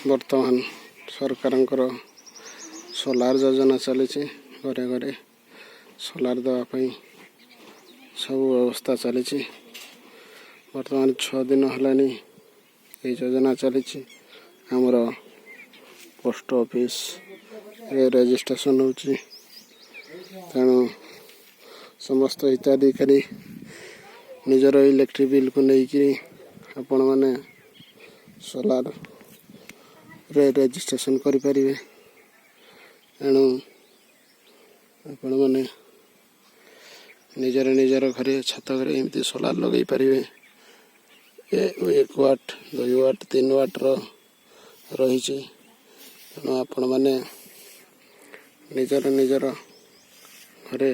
ବର୍ତ୍ତମାନ ସରକାରଙ୍କର ସୋଲାର ଯୋଜନା ଚାଲିଛି। ଘରେ ଘରେ ସୋଲାର ଦେବା ପାଇଁ ସବୁ ବ୍ୟବସ୍ଥା ଚାଲିଛି। ବର୍ତ୍ତମାନ 6 ଦିନ ହେଲାଣି ଏହି ଯୋଜନା ଚାଲିଛି। ଆମର ପୋଷ୍ଟ ଅଫିସରେ ରେଜିଷ୍ଟ୍ରେସନ୍ ହେଉଛି। ତେଣୁ ସମସ୍ତ ହିତାଧିକାରୀ ନିଜର ଇଲେକ୍ଟ୍ରିକ୍ ବିଲ୍କୁ ନେଇକିରି ଆପଣମାନେ ସୋଲାରରେ ରେଜିଷ୍ଟ୍ରେସନ୍ କରିପାରିବେ। ତେଣୁ ଆପଣମାନେ ନିଜର ନିଜର ଘରେ, ଛାତ ଘରେ ଏମିତି ସୋଲାର ଲଗାଇ ପାରିବେ। 1 ୱାଟ୍, 2 ୱାଟ୍, 3 ୱାଟ୍ର ରହିଛି। ତେଣୁ ଆପଣମାନେ ନିଜର ନିଜର ଘରେ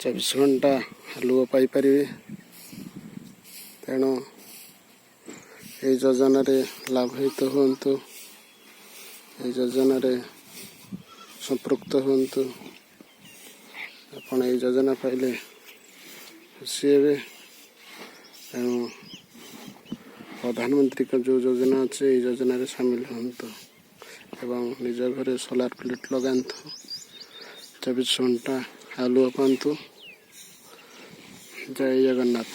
24 ଘଣ୍ଟା ଆଲୁଅ ପାଇପାରିବେ। ତେଣୁ ଏହି ଯୋଜନାରେ ଲାଭାନ୍ୱିତ ହୁଅନ୍ତୁ, ଏହି ଯୋଜନାରେ ସମ୍ପୃକ୍ତ ହୁଅନ୍ତୁ। ଆପଣ ଏଇ ଯୋଜନା ପାଇଲେ ଖୁସି ହେବେ। ତେଣୁ ପ୍ରଧାନମନ୍ତ୍ରୀଙ୍କ ଯେଉଁ ଯୋଜନା ଅଛି, ଏଇ ଯୋଜନାରେ ସାମିଲ ହୁଅନ୍ତୁ ଏବଂ ନିଜ ଘରେ ସୋଲାର ପ୍ଲେଟ୍ ଲଗାନ୍ତୁ, 24 ଘଣ୍ଟା ଆଲୁଅ ପାଆନ୍ତୁ। ଜୟ ଜଗନ୍ନାଥ।